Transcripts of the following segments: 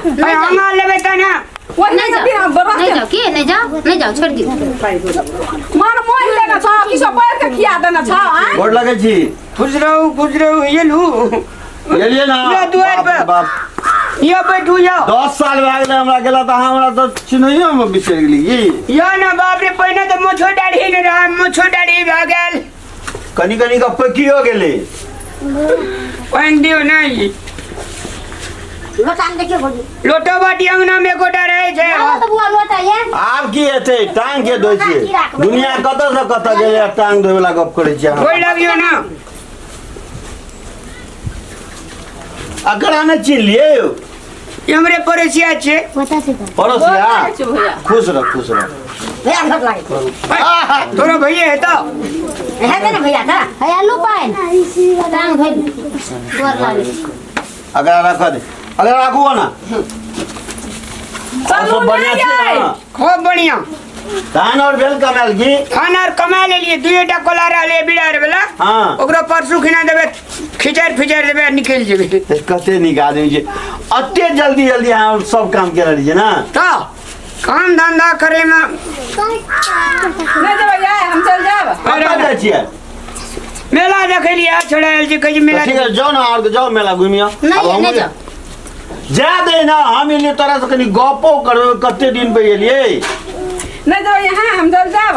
अरे हम लेबै त ना। ओहिना नहीं के जाओ दिन बर्बाद नहीं जाओ के नहीं जाओ नहीं जाओ छोड़ दियो। मन मोहि लेने छौ किछो पढ़ के खिया देने छौ आँय? गोर लगै छी। खुश रहू खुश रहू एलू। एलियै ना। यो दुआरि बाप रे पर। बाप। यो बैठू यो। 10 साल भए गेलै हमरा गेला तऽ अहाँ हमरा तऽ चिन्हैयो मे बिसरि गेली की। यो ना बाप रे पहिने तऽ मोछो दाढ़ी नहि रहै मोछो दाढ़ी भए गेल। कनि कनि कऽ पकियो गेलै। पानि दियौ नहि। लोटा में देखियो भौजी। लोटो बाटी अंगना में एकोटा रहै छै। आबो तऽ बुआ लोटा ये। आब की हेतै टांग के धोइ छियै दुनिया कतऽ से कतऽ गेलै आ टांग धोइ वला गप करै छियै अहाँ। गोड़ लगियौ ना। अकरा नहि चिन्हलियै यौ। ई हमरे पड़ोसिया छियै। बता से तो। पड़ोसिया छै भैया। खुश रह खुश रह। भैया घर लागे। तोरा भैया हेतौ। हेतै ने भैया तऽ। है आलू पानि टांग धोइ गोर लागै छी। अकरा रख दे अकरा राखू ना। और चलू सब बढ़िया नहि छै यै। ना? खूब बढ़िया। धान और भेल कमायल की? धान आर कमा लेलिए दुएटा कोला रहले बिरार वाला। हाँ। ओकरो परसू खिना देबे खिचड़ फिचड़ देबे आ निकलि जेबे। तऽ कते नीक आदमी छै अते जल्दी जल्दी अहाँ सब काम केने रहियै ना? तऽ काम धंधा करे में नहि जेबै यै हम चलि जायब। कतऽ जाइ छियै? मेला देखे लिए छोड़ा आयल छी कहै छी मेला। ठीक है जाओ ना और जाओ मेला घुमियो। नहीं आब हमहूँ नहीं जाओ। जा दे ना हम एलियै तोरा से कनी गपो करबै कते दिन पे एलियै। नहि जेबै यहाँ हम चलि जायब।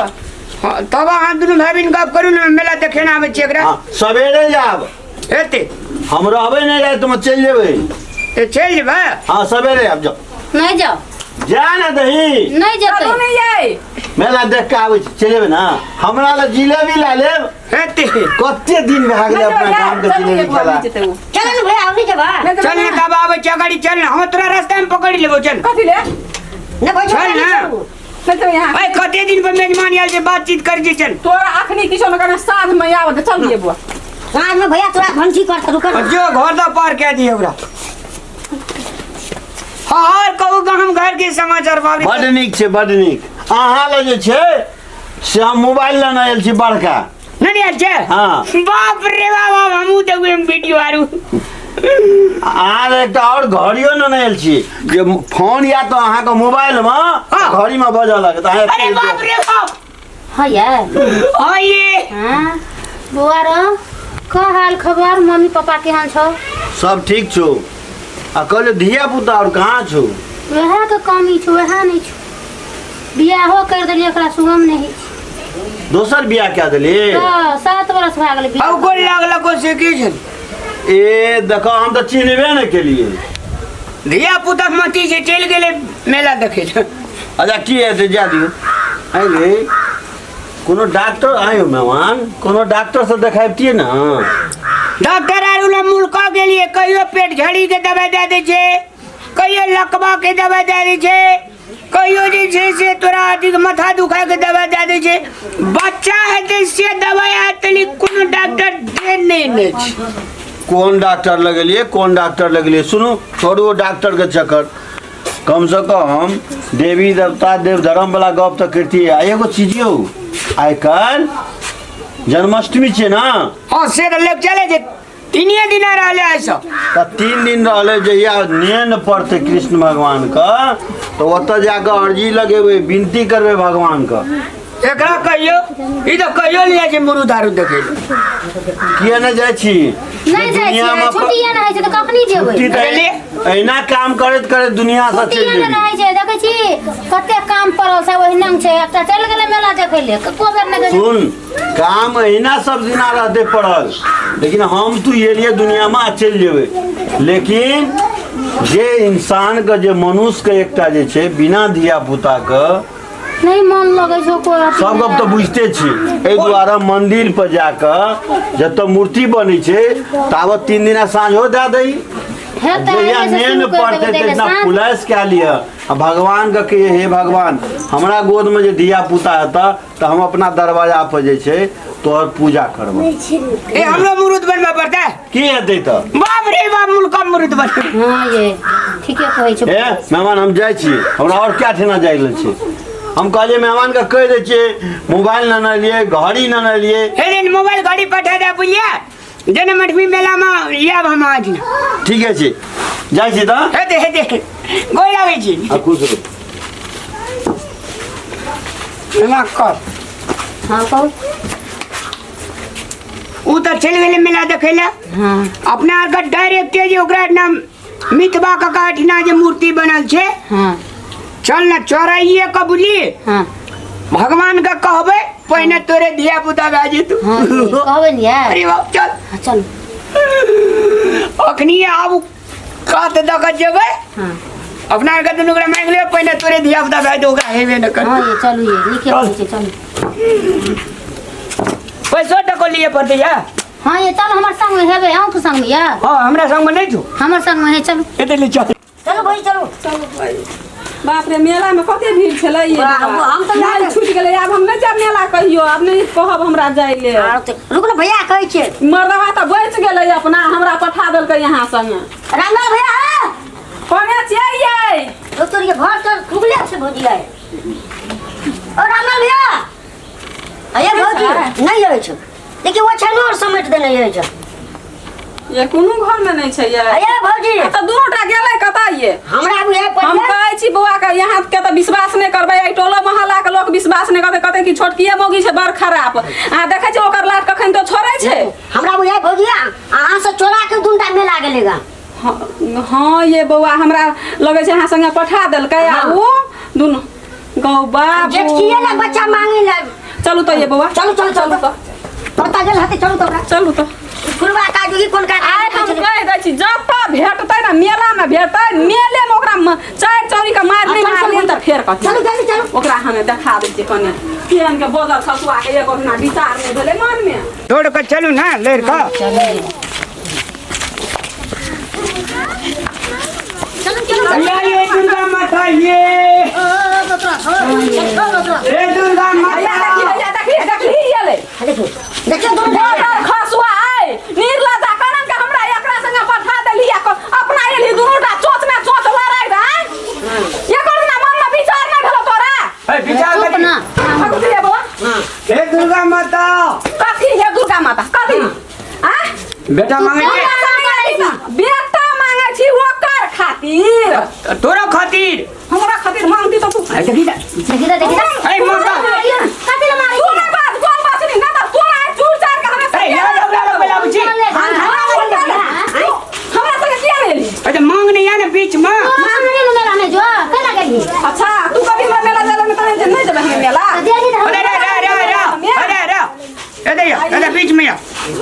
हाँ, तब अहाँ दुनू भाई बहिन गप करू ने मेला देखे ने आबै छी एकरा। हाँ, सवेरे जाब। हेतै। हम रहबै नहि रातिमे चलि जेबै। तऽ चलि जेबै? हाँ सवेरे आब जाओ। नहीं जाओ। जा ना दही। नहीं जेतै। चलू नहि यै। मेला देख के आबै छी चलि जेबै ना हमरा लए जिलेबी लए लेब। हेतै। कते दिन भए गेलै नहि जेबै अपना यै, गामके चलू जिलेबी एक बार खेला। नहि जेतै ओ। चल ने भैया हम नहीं जेबा। नहि जेबै चल ने ना। तब आबै छी अगाड़ी चल ने हम तोरा रास्ता में पकड़ि लेबो चल। कथी ले? ने भौजी चल नहीं ना। चलू। नहि जेबै यहाँ। अरे कते दिन पर मेजमान आयल छै बातचीत कर छी चल। तोरा अखनी किछो नहि करना साँझ में आबऽ दे चल दिए बुआ। साँझ में भैया तोरा भंसी करत रुक। जो घर दा पार कह दिए ओकरा। हाँ और कहू गाम घर के समाचार बाबरी। बड नीक छै बड नीक। अहाँ लग जे छै से हम मोबाइल लेने आयल छी बड़का। नहीं नहीं आयल छै? हाँ। बाप रे बाप हमहूँ देखबै हम वीडियो आरू। अहाँ लग एकटा और घड़ियो लेने आयल छी जे फोन या तऽ अहाँके मोबाइल में हाँ। घड़ी में बजऽ लगत। अहाँ अरे बाप रे बाप। हाँ ये। हाँ ये। हाँ बौआ रो का हाल खबर मम्मी पापा केहन छौ? सब ठीक छौ। आ कहलियौ धिया पुता और कहाँ छौ? वएह के कमी छौ वएह नहीं छौ। बियाहो कर देलियै ओकरा सुगम नहीं छै। दोसर बियाह कए देली? तऽ 7 बरस भए गेलै बियाह। अब गोल लागल को से की छै? ए देखो हम तऽ चिन्हबे नहि केलियै। धिया पुता मती छै चलि गेलै मेला देखै लए। अच्छा की हेतै जा दियौ। आँय गे कोनो डॉक्टर आयो मेहमान कोनो डॉक्टर से देखाबतियै ने? डॉक्टर आर उला मुल्क गेलियै कहियो पेट झड़ी के दवाई दए दै छै कहियो लकवा के दवाई दए दै छै कहियो जे छै से तोरा अथी के माथा दुखाय के दवाई दए दै छै। बच्चा हेतै से दवाई आइ तक कोनो डॉक्टर दे नहि ने छै। कोन डॉक्टर लगेलियै कोन डॉक्टर लगेलियै? सुनू छोड़ू ओ डॉक्टर के चक्कर। कम से कम देवी देवता देव धर्म वाला गप तऽ करितियै। आ एगो चीज यौ आइ काल्हि जन्माष्टमी छै ना? हाँ से तऽ लोग चले छै 3 दिन रहले आइ सब। तऽ 3 दिन रहले जहिया नेन पड़तै कृष्ण भगवान के तऽ ओतऽ जाकऽ अर्जी लगेबै विनती करबै भगवान के। एकरा कहियो ई तऽ कहियो नहि जाइ छै मुरु दारू देखै लए। किया नहि जाइ छी? नहि जाइ छी छुट्टिए नहि होइ छै तऽ कखनी जेबै? छुट्टी तऽ एहिना काम करैत करैत दुनिया से चलि छुट्टिए जेबी। नहि होइ छै देखै छी कते काम पड़ल छै ओहिना छै एकटा चलि गेलै मेला देखै लए एको बेर नहि गेलै। सुन काम एहिना सब दिना रहते पड़ल लेकिन हम तू एलियै दुनिया में चलि जेबै लेकिन जे इंसान के जे मनुष्य के एकटा जे छै बिना धिया पुता के नहीं मन लगै छौ कोइ अथी सब गप तऽ बुझिते छी। एहि दुआरे मंदिर पर जाकऽ जतऽ मूर्ति बनै छै ताबत 3 दिना साँझो दए दही। हेतै, जहिया एहिमे से नेन शुरू करि पड़तै देबै तऽ इतना साँझ। फुलाइस कए लिअ आ भगवान के कहियै हे भगवान हमरा गोद में जे धिया पुता हेतऽ तऽ हम अपना दरवाजा पर जे छै तोहर पूजा करबऽ। ए हमरो मुरुत बनबऽ पड़तै? की हेतै तऽ? बाप रे बाप मुल्का मुरुत बनबै। हाँ ये ठीके कहै छौ। ए मेहमान हम जाइ छी हमरा और क्या ठेना जाइ लेल छै। हम कहलियै मेहमान के कहि दै छियै मोबाइल ने लियै घड़ी ने लियै। हे दिन मोबाइल घड़ी पठा दे बुझलियै जन्माष्टमी मेला में आयब हम आज। ठीक है छी जाइ छी तऽ। हेतै हेतै, गोर लागै छी। आ खुश रहू। एना कर। हाँ कहू। उ तऽ चलि गेलै मेला देखै लए। हाँ। अपना आरके डायरेक्टे जे ओकरा नाम मितबा काका एहिठिना जे मूर्ति बनल छै। हाँ। चल ने चोराइए के बुझली। हाँ। भगवान के कहबै पहिने तोरे धिया पुता भए जेतौ। हाँ, कहबै ने यार। अरे बाप चल। हाँ, चल। अखनी आब कात दऽ कऽ जेबै। हाँ। अपना आरके दुनू गोरा मांगि लेबै पहिने तोरे धिया पुता भए जेतौ, ओकरा हेबे ने करतौ। हाँ ये चलू ये नीके चल। कहै छै चलू। पैसो टको लिए पड़तै या? हाँ ये चल हमर संग में हेबे, अहूँ के संग में या? हाँ हमरा संग में नहीं छौ। हमर संग में है चलू। एते ले चल। चलू भाई चलू। चलू भाई। बाप रे मेला में कते भीड़ छलै ये। वाह, हम तऽ नहि छूटि गेलै, आब हम नहि जायब मेला कहियो, आब नहि कहब हमरा जाइ ले। आर तऽ रुक ने भैया कहै छियै। मर्दवा तऽ बचि गेलै अपना, हमरा पठा देलकै यहाँ संगे। रामलाल भैया हाँ। कोने छियै यै? रुक तोरी के घर तर खुगले छै भौजी आइ। ओ रामलाल भैया। अये भौजी नहीं अछि। देखियौ ओ छै और समेट देने अछि। ये कोनो घर में नहीं छै ये। अये भौजी। तऽ दुनू टा गेलै कतऽ ये? हमरा बुझाइ हम पड़लै। कहै छी बौआ के यहाँ के तऽ विश्वास नहि करबै, एहि टोलो मोहल्ला के लोक विश्वास नहि करतै, कहतै कि छोटकिए मौगी छै बड़ खराब। अहाँ देखै छियै ओकर लाट कखन तो छोड़ै छै। हमरा बुझाइ भौजी अहाँ से चोरा के दुनू टा मेला गेलै गा। हाँ ये बौआ हमरा लगै छै अहाँ संगे पठा देलकै आ हाँ। ओ दुनू गौ बाबू। जेठकिए ला बच्चा मांगे ला। चलू तऽ ये बौआ। चलू चलू चलू तऽ। पता गेल हते चलू तऽ ओकरा। चलू तऽ। फुलवा काजू की कोन काज? आइ हम कहि दै छी जतऽ भेटतै ने मेला में भेटतै, मेले में ओकरा चारि चौरी के मारि नहि मारलियै तऽ फेर कथी। चलू जल्दी चलू। ओकरा हमे देखा दै छियै कने केहन के बजल खसुआ के एगो दिना विचार नहि भेलै मन में। दौड़ कऽ चलू ने लड़ि कऽ। ये दुर्गा माता ये। हे दुर्गा माता। देखी देखी ये ले। देखी देखियो दुनू बजल खसुआ आइ निर्लज्जा कनन के हमरा एकरा संगे पठा देली आ अपना एली दुनू टा चोच में चोच लड़ाइ रहे। एकर दिना मन में विचार नहि भेलो तोरा। ए विचार चुप करी। ना। कथी हे बौआ? हे दुर्गा माता। कथी हे दुर्गा माता कथी? आ बेटा मांगे छै। बेटा मांगे छी ओकर खातिर। तोरा खातिर। हमरा खातिर मांगती तो तू। ए देखी जा। देखी दा देखी दा। ए माता। कथी ला मारै तू छी? नहि बात बोल बात नहीं ना त तोरा आइ चूर चार के हमे ए यार ओकरा लग बोलाबै छी। हमरा संगे किया नहि एली? ए तऽ मांग नहीं आ ने बीच में। तोरा संग नहि मेला में जो केना गेली? अच्छा तू कभी हमरा मेला जाय लगे तऽ नहि जेबै हम मेला। तऽ देली तऽ अरे रे रे रे रे अरे रे ए दैया ए बीच में आ।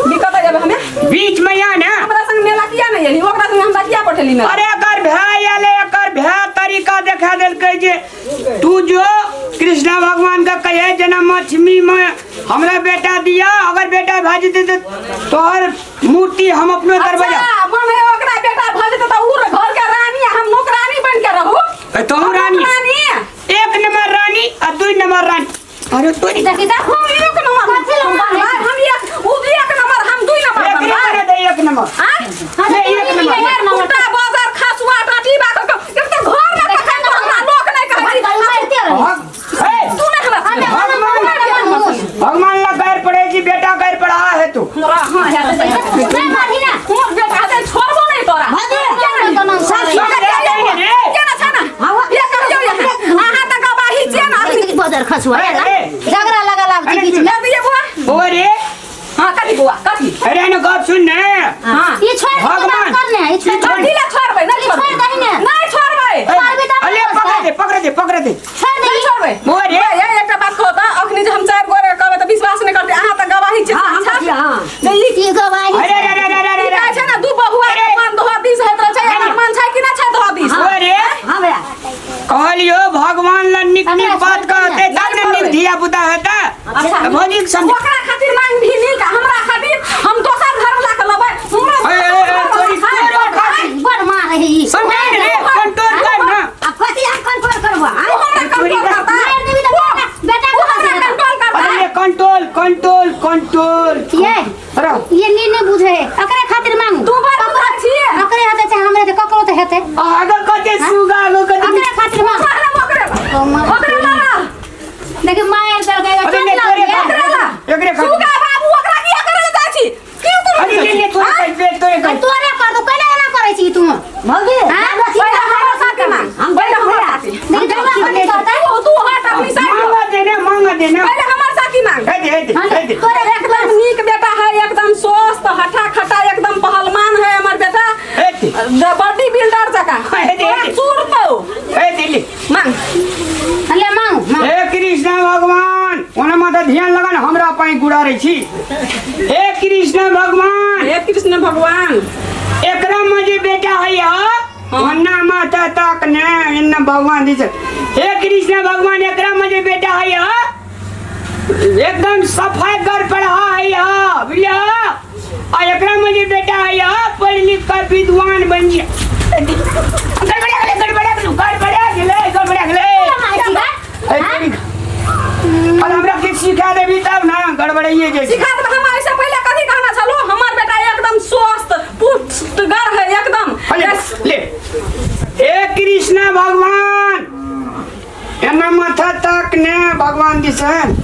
दिक्कत जेबै हमे। बीच में आ ने। हमरा संग मेला किया नहि एली? ओकरा संग हमरा किया पठेली मेला? अरे एकर भाय आले, एकर भाय तरीका देखा देलकै जे तू जो कृष्ण भगवान के कहे जेना लक्ष्मी में हमरा बेटा दिया, अगर बेटा भए जेतै तऽ तोहर मूर्ति हम अपनो दरवाजा। अच्छा, मन है ओकरा बेटा भए जेतै तऽ उ घर के रानी आ हम नौकरानी बन के रहू। ए तोहू रानी। रानी। एक नंबर रानी आ दू नंबर रानी। अरे तू देखी दा। हम एक नंबर कथी ला मारै छी? हम एक उ एक नंबर हम दू नंबर एक बनबै। नंबर दे एक नंबर। आँ? हाँ, ले, तऽ एक तू नंबर। एक नंबर। कुत्ता बाजार खसुआ टाटी बा के एक तऽ घर में कखन तो हमरा लोक नहि कहै छै। मारिते रही। ए, तू नहि हमरा संगे। भगवान भगवान ला गैर पड़े जी बेटा गैर पड़ा है तू। हमरा हाँ है तऽ नहि मारही ना। मोर बेटा दे छोड़बो नहि तोरा। भौजी। केना केना सासु केना रे। केना छै ना? ये कहियो यहाँ। अहाँ तऽ गवाही छियै ने अखनी। बजर खसुआ ए, ए। झगड़ा लगा लाग छै बीच में। दे दियै बौआ। ओ रे हाँ कथी बौआ कथी? अरे ने गप सुन ने। हाँ। ये छोड़ दे भगवान। बात कर ने, ये छोड़ दे। कथी ला छोड़बै? नहि ई छोड़ छोड़बै। दही ने। नहि छोड़बै। मारबे तब अरे पकड़ दे पकड़ दे पकड़ दे। छोड़ दे। नहि छोड़बै। ओ रे। ये एकटा बात कहू तऽ अखनी जे हम चारि गोरे कहबै तऽ विश्वास नहि करतै। अहाँ तऽ गवाही छियै। हाँ, हम तऽ छियै, हाँ। जे ई ई गवाही अरे रे रे रे रे ई रे। कहै छै ने दू बहुआ के मन दोहर दिस होइत रहै छै, एकर मन छै कि नहि छै दोहर दिस? ओ रे हाँ भैया। कहलियो भगवान ला निक निक हमरा बात कहते तब ने निक धिया पुता हेता। अच्छा। भौजी के समझ। ओकरा खातिर मांग भी नीक, हमरा खातिर हम दोसर धर्म ला के लेबै। हमरा ए, ए, ए, तोरी तोरो खातिर। बड़ मार है ई। समझ रे कंट्रोल कर ना। अब कथी हम कंट्रोल करबो हाँ? तू हमरा कंट्रोल करता। मार देबी तऽ बेटा बेटा तू के हमरा कंट्रोल करता। अरे कंट्रोल कंट्रोल कंट्रोल। ये अरे ये नी नहीं बुझे है। एकरे खातिर मांगू। तू बड़ बुझै छियै। एकरे हेतै चाहे हमरे हेतै, ककरो तऽ हेतै। आगे कते सुगा आगे कते एकरे खातिर मांगू। ओकरे ओकरे ओकरे ला। देखी मार देलकै अरे चोट ने लाग तोरे गेल। खातिर। एकरे खातिर। सुगा बाबू ओकरा किया जका हे दे, तोरा दे। चूरतौ हे दिल्ली मांग ले मांगू मांगू हे कृष्ण भगवान ओना माथा ध्यान लगन हमरा पाई गुड़ा रही छी हे कृष्ण भगवान हे कृष्ण भगवान एकरा में जे बेटा है ओना माता तक ने इन्न भगवान दिस हे कृष्ण भगवान एकरा में जे बेटा है एकदम सफाई घर पढ़ा है बुझलिया आ एकरा में जे बेटा है पढ़ लिख कर विद्वान बन जा गड़बड़ा गेलै गड़बड़ा गेलै गड़बड़ा गेलै गड़बड़ा गेलै ए, तेरी- और हमरा किछु सिखा देबी तब ना गड़बड़ाइए जाइ छै सिखा देब हम ऐसे पहले कथी कहना छलो हमर बेटा एकदम स्वस्थ पुष्टगर है एकदम अरे, ले हे कृष्ण भगवान एना माथा तक ने भगवान दिसन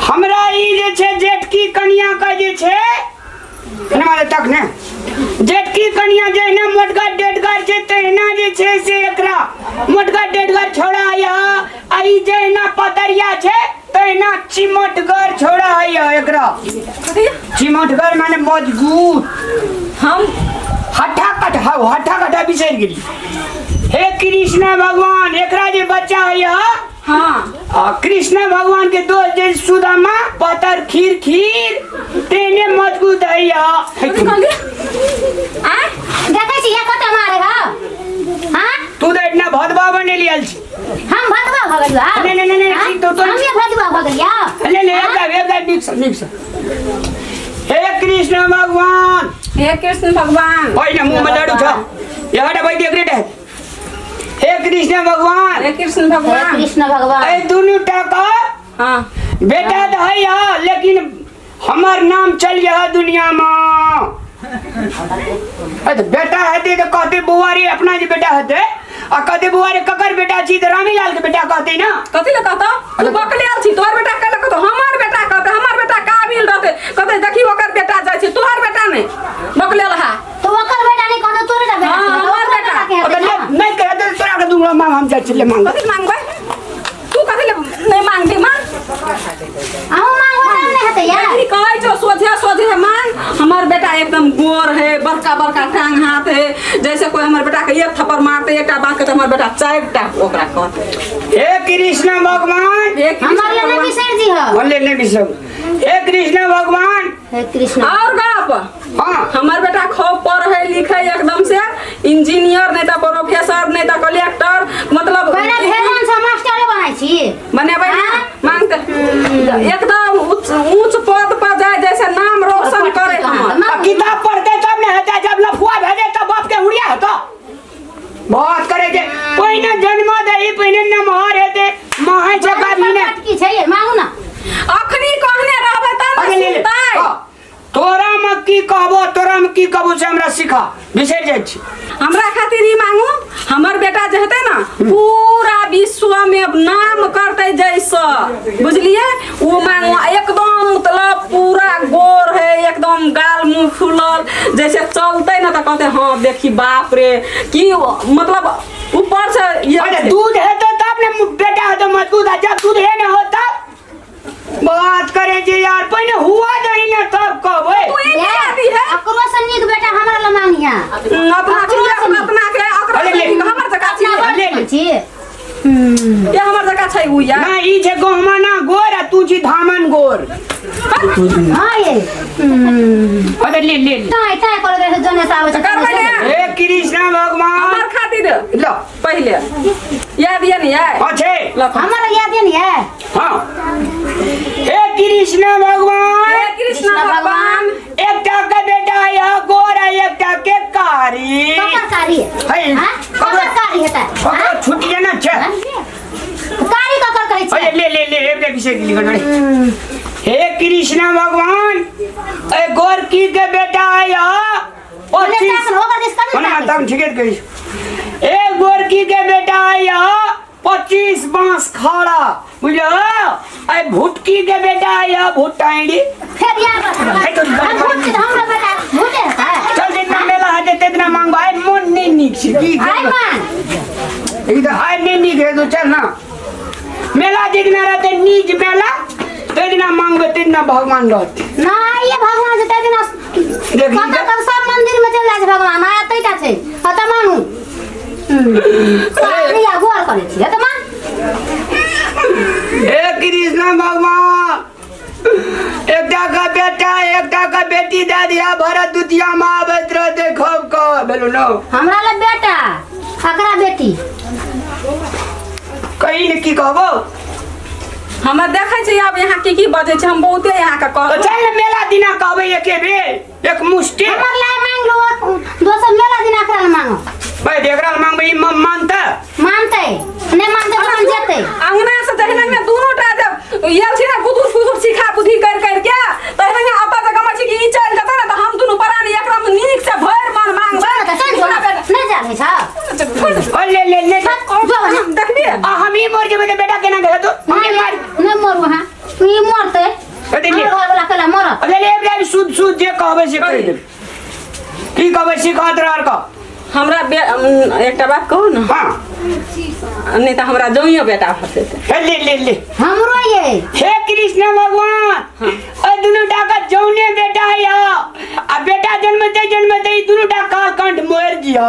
हमरा ई जे छै जेठकी कनिया के जे छै एना माथा तक ने जेठकी कनिया जहिना मोटगर डेटगर छै तहिना जे छै से एकरा मोटगर डेटगर छोड़ा या आ ई जहिना पतरिया छै तहिना चिमटगर छोड़ा है एकरा कथी चिमटगर माने मजबूत हम हट्ठा कट्ठा हट्ठा कट्ठा बिसरि गेली हे कृष्ण भगवान एकरा जे बच्चा है हाँ आ कृष्ण भगवान के दोस्त जे सुदामा पतर खीर खीर तेने मजबूत है कथी कहली आँय देखै छी कते मारे हौ हाँ तू तऽ इतना भदवा बनेली आयल छी हम भदवा भऽ गेलियौ नहीं, नहीं, नहीं, नहीं, हाँ? ठीक तो- तो- हम ये भदवा भऽ गेलियौ ले ले एक बार नीक से नीक से हे कृष्ण भगवान हे कृष्ण भगवान ओइ ने मुंह में लड्डू छ यहाँ भाई देख रे हे कृष्ण भगवान हे कृष्ण हे भगवान कृष्ण भगवान ए दुनू टाका हाँ बेटा तऽ है यहाँ लेकिन हमर नाम चल यह दुनिया में अरे बेटा हेतै तऽ कहतै बौआ रे अपना जे बेटा हेतै आ कहतै बौआ रे ककर बेटा छी तऽ रामीलाल के बेटा कहतै ना कथी ले कहतो तू बकलेल छी तोहर बेटा कैले कहतो हमर बेटा कहते हमर बेटा काबिल रहते कहते देखी ओकर बेटा जाइ छै तोहर बेटा नहि बकलेल हा तो ओकर बेटा नहीं कहतो तोरे टा बेटा हाँ, छै, हमर ओकरो बेटा। के हेतै अगर ना। नहि कहतै तऽ तोरा के दूंगा मांग हम जाइ छी ले मांग कथी मांगबै तू कथी ले नहीं मांगबी मांग अहूँ मांगबै तब ने हेतै यार देखी कहै छौ सोझे सोझे मांग हमर बेटा एकदम गोर है बड़का बड़का टांग हाथ है जैसे कोई हमर बेटा के एक थप्पड़ मारते एकटा बात के तऽ हमर बेटा चारि टा ओकरा कहते हे कृष्ण भगवान हे कृष्ण हमर ले नहीं भगवान। बिसरि जी हो बोले नहीं बिसर हे कृष्ण भगवान हे कृष्ण और गप हाँ हमर बेटा खूब पढ़े लिखे एकदम से इंजीनियर नहीं तऽ प्रोफेसर नहीं तऽ कलेक्टर मतलब पहिले भेलन से मास्टरे बनाइ छी बनेबै ना हाँ? मांगते एकदम ऊंच ऊंच पद पर जाए जैसे नाम रोशन करे हमर आ किताब पढ़ते तब ने हेतै जब लफुआ भेजे तब बाप के हुड़िया हेतो बात करे जे पहिने जन्म दही पहिने नमहर हेतै माहे छै कभी ने की छै ये मांगू ना अखनी कहने रहबै तब अरे ने ले ले सुनतै हाँ। तोरा में की कहबो तोरा में की कहबो से हमरा सिखा बिसरि जाइ छी हमरा खातिर ई मांगू हमर बेटा जे हेतै ना पूरा विश्व में नाम करतै जैसे बुझलिए वो मांगू एकदम मतलब पूरा गोर है एकदम गाल मुंह फूलल जैसे चलतै ना तऽ कहतै हाँ देखी बाप रे की मतलब ऊपर से ये अरे दूध हेतै तब ने बेटा हेतै मजबूत आ जब दूध हे ने हो तब बात करे जे यार पहिने हुआ दही ने तब कहबै तू ई के आदि है अकरो से नीक बेटा हमरा ल मांगिया अपना छी अपना के ओकरा अरे ले। हमर जका छी ले ले। छी ये हमर जका छै उ यार ना ई छै गहमाना गोर आ तू छी धामन गोर हां ये अरे ले ले ले ताय ताय करे रहे जने से आबै छै करबै ने हे कृष्ण भगवान हमर खातिर लो पहिले याद ये नहीं आए हाँ छै लखन हमरा याद नहीं है हाँ हे कृष्ण भगवान हे कृष्ण भगवान एकटा के बेटा यह गोर आ एकटा के कारी ककर कारी है, हां ककर कारी हेतै ककरो छुटिए ना छै कारी ककर कहै छै अरे ले ले ले एक विषय के लिए हे कृष्ण भगवान ए गोरकी के बेटा है यह बोले ताकन होकर दिस कर ओना तम ठीके कही ए गोरकी के बेटा है यह 25 बांस खाड़ा बुझलो ए भुटकी के बेटा है यह भुटाइड़ी फेर यार बस है तो हम भूत छी तऽ हमरा बेटा भूते हेतै चल जितना मेला हेतै तितना मांगबो आइ मोन नहीं नीक छै की आइ मान ई तऽ आइ नहीं नीक है तो चल ना मेला जितना रहते नीज मेला तितना मांगबे तितना भगवान रहते ना ये भगवान से तै दिना देखी कतऽ कतऽ सब मंदिर में चल जाइ छै भगवान आय एतै टा छै अतऽ मानू सारी आगू आर करै छी तऽ मांग। हे कृष्ण भगवान, एकटा का बेटा एकटा का बेटी दे दिया, भरत द्वितीया में आबैत रहते खूब कह भेलु न। हमरा लग बेटा अकरा बेटी। कही ने की कहबो। हमरा देखै छी आब यहाँ की की बजै छै, हम बहुते यहाँ के तो कहब। चल ने मेला दिना कहबै एके बेर एक मुष्टि। हमर लाय मांग लो, दोसर मेला दिन अकरा लए मांगो। भाई एकरा लए मांगबै ई मानतै? मानतै नहि मानतै तऽ हम जेतै। अंगना से जहिना में दुनू टा जब येल छी ना गुदुर फुदुर सिखा बुद्धि कर कर के, तहिना में अतऽ जे गमै छी कि ई चलि जेतै ने तऽ हम दुनू प्राणी एकरा में नीक से भरि मन मांगबै। चल तऽ चल जो, नहि जानै छ। ओ ले ले ले। जो ने। देखबी। आ हम ही मर जेबै तऽ बेटा केना के हेतौ? हम ही मर नहि मरू अहाँ, ई मरतै। अरे ले। हमर घरवला कैला मरत? ले ले ले, सुध सुध जे कहबै से कहि देब। की कहबै सिखात रह कह। हमरा एकटा बात कहू ने। हाँ। नहीं तऽ हमरा जइयो बेटा फसेतै। हे ले ले ले। हमरो ये। हे कृष्ण भगवान, ओइ दुनू टा के जौने बेटा या आ बेटा जन्मते जन्मते ई दुनू टा काल कंठ मोर जिया।